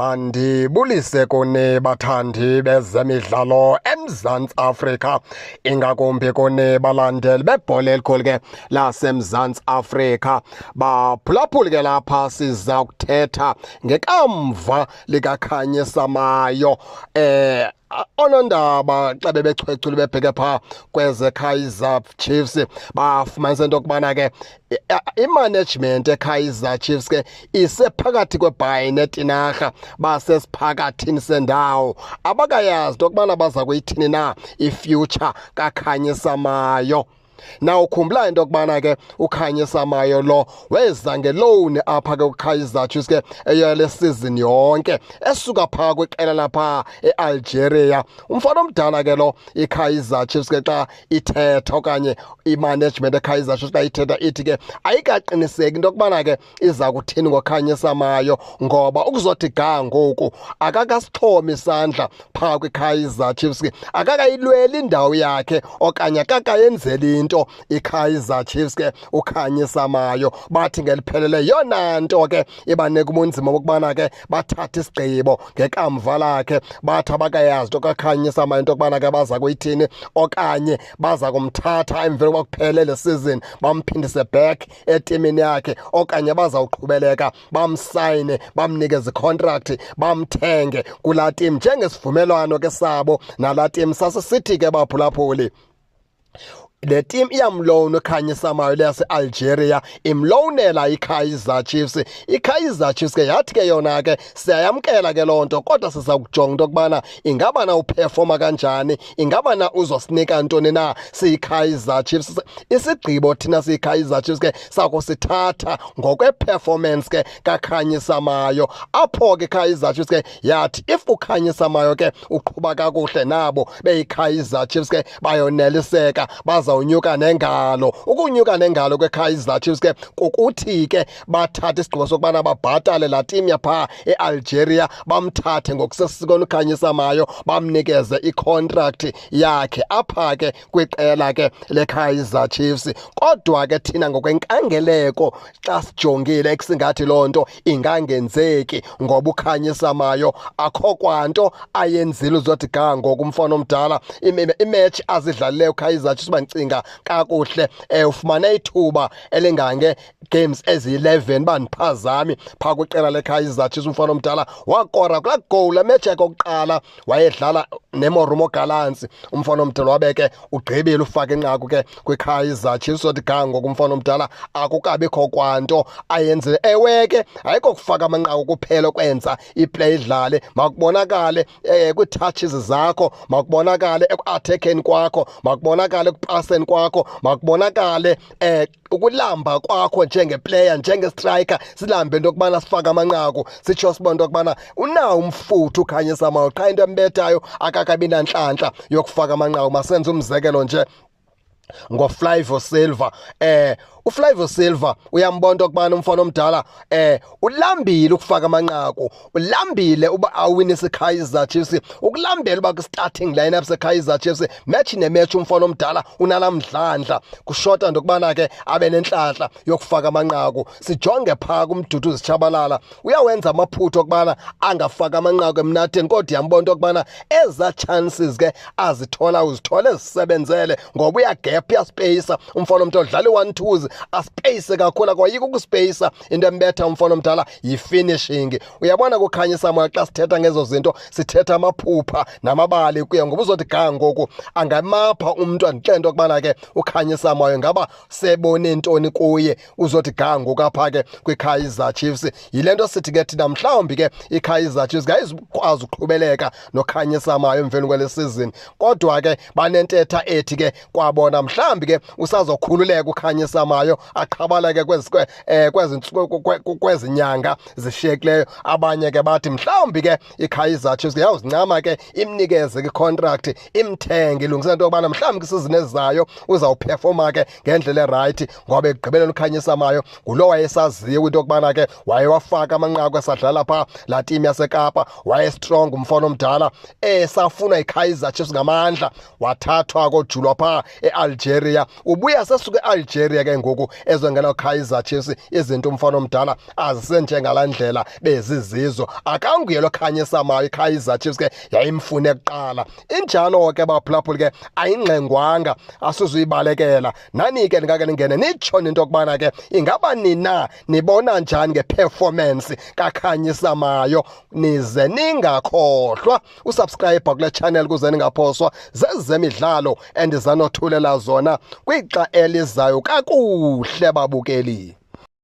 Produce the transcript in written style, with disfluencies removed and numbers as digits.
Mandibulise kuni bathandi bezemidlalo eMzantsi Afrika, ingakumbi kuni balandeli bebhola elikhulu ke laseMzantsi Afrika. Baphulaphuli ke, lapha siza kuthetha ngekamva likaKhanyisa Mayo. Onondaba xa bebechwechule bebheke phaa kweze Kaizer Chiefs, bafumanisa into yokubana ke imanagement eKaizer Chiefs ke isephakathi kwebhayi netinarha, basesiphakathini sendawo, abakayazi into yokubana baza kuyithini na ifuture kaKhanyisa Mayo. Na ukhumbula into yokubana ke uKhanyisa Mayo lo weza ngeloan apha ke kuKaizer Chiefs ke eyale season yonke, esuka phaa kwiqela lapha eAlgeria. Umfana omdala ke lo, iKaizer Chiefs ke xa ithetha okanye imanagement eKaizer Chiefs xa ithetha, ithi ke ayikaqiniseki into yokubana ke iza kuthini ngoKhanyisa Mayo, ngoba ukuzothi ga ngoku akakasixhomi isandla phaa kwiKaizer Chiefs ke, akakayilweli indawo yakhe okanye akakayenzeli into iKaizer Chiefs ke uKhanyisa Mayo. Bathi ngeliphelele yona nto ke ibanika ubunzima bokubana ke bathathe isigqibo ngekamva lakhe. Bathi abakayazi into kaKhanyisa Mayo, into yokubana ke baza kuyithini, okanye baza kumthatha emveni kokuba kuphele le season, bamphindise back etimini yakhe, okanye bazawuqhubeleka bamsayine, bamnikeze icontract, bamthenge kulaa team njengesivumelwano ke sabo nalaa team. Sasisithi ke, baphulaphuli, le team iyamloan uKhanyisa Mayo leyase-Algeria, imloanela iKaizer Chiefs. IKaizer Chiefs ke yathi ke yona ke siyayamkela ke loo nto, kodwa siza kujonga into yokubana ingaba na uperforma kanjani, ingaba na uzosinika ntoni na siyiKaizer Chiefs. Isigqibo thina siyiKaizer Chiefs ke sakusithatha ngokwe-performance ke kaKhanyisa Mayo. Apho ke Kaizer Chiefs ke yathi if uKhanyisa Mayo ke uqhuba kakuhle, nabo beyiKaizer Chiefs ke bayoneliseka, bazawunyuka nengalo. Ukunyuka nengalo kweKaizer Chiefs ke kukuthi ke bathathe isigqibo sokubana babhatale laa team yaphaa eAlgeria, bamthathe ngokusesikweni uKhanyisa Mayo, bamnikeze icontract yakhe apha ke kwiqela ke leKaizer Chiefs. Kodwa ke thina ngokwenkangeleko xa sijongile, kusingathi loo nto ingangenzeki, ngoba uKhanyisa Mayo akho kwanto ayenzile uzothi ga ngoku umfana omdala. Imatch azidlalileyo uKaizer Chiefs, uba ndicinga kakuhle, ufumane ithuba elingange games eziyi-11 bandiphazami phaa kwiqela leKaizer Chiefs. Umfana omdala wakora kulaa goal ematch yakhe yokuqala wayedlala neMarumo Gallants. Umfana omdala wabe ke ugqibile ufaka inqaku ke kwiKaizer Chiefs. Othi ga ngoku umfana omdala akukabikho kwanto ayenzile. Ewe ke, ayikho kufaka amanqaku kuphela okwenza iplay idlale, makubonakale kwii-touches zakho, makubonakale eku-attackeni kwakho, makubonakale ekupaseni kwakho, makubonakale ukulamba kwakho njengeplayer, njengestriker, silambe into yokubana sifake amanqaku, sitsho sibone into yokubana unawo umfutho uKhanyisa Mayo. Qha into embethayo, akakabi nantlantla yokufaka amanqaku. Masenze umzekelo nje ngoFlavio Silva. uFlavio Silva uyambona into yokubana umfana omdala ulambile ukufaka amanqaku, ulambile uba awinise iKaizer Chiefs, ukulambela uba kwi-starting lineup seKaizer Chiefs match nematch. Umfana omdala unalamdlandla, kushota into yokubana ke abe nenhlanhla yokufaka amanqaku. Sijonge phaa kuMduduzi Tshabalala, uyawenza amaphutho okubana angafaka amanqaku emnatheni, kodwa uyambona into yokubana eza chances ke azithola, uzithola ezisebenzele, ngoba uyagepha, uyaspeyisa umfana omdala, udlala i-one twos, aspeyise kakhulu, akwayika ukuspeyisa. Into embetha umfana omdala yi-finishing. Uyabona kuKhanyisa Mayo, xa sithetha ngezo zinto sithetha amaphupha namabali kuye, ngoba uzothi ga ngoku angamapha umntu andixele into yokubana ke uKhanyisa Mayo ngaba sebone ntoni kuye uzothi ga ngoku apha ke kwiKaizer Chiefs. Yile nto sithi ke thina mhlawumbi ke iKaizer Chiefs ngayizukwazi ukuqhubeleka noKhanyisa Mayo emveni kwale season, kodwa ke banentetha ethi ke kwabona mhlawumbi ke usazokhululeka uKhanyisa Mayo, aqhabaleke kwezi kwezi kwezi nyanga zishiyekileyo. Abanye ke bathi mhlawumbi ke iKaizer Chiefs yawuzincama ke, imnikeze icontract, imthenge, ilungise into yokubana mhlawumbi kwisizini ezayo uzawuperforma ke ngendlela eright, ngoba ekugqibeleni uKhanyisa Mayo ngulo wayesaziwa into yokubana ke wayewafaka amanqaku esadlala phaa laa team yaseKapa. Wayestrong umfana omdala, esafuna iKaizer Chiefs ngamandla, wathathwa kojulwa phaa eAlgeria, ubuya sesuka eAlgeria ke ngoku. ngoku ezongena Kaizer Chiefs, izinto umfana omdala azisenjengalaa ndlela bezizizo. Akanguye lo Khanyisa Mayo iKaizer Chiefs ke yayimfune kuqala. Injalo ke baphulaphuli ke, ayingxengwanga, asizuyibalekela. Nani ke ningake ningene nitsho into yokubana ke ingaba nina nibona njani ngeperformance kaKhanyisa Mayo. Nize ningakhohlwa usubscribe kule channel kuze ningaphoswa zezemidlalo endizanothulela zona kwixa elizayo. Kakuhle babukeli.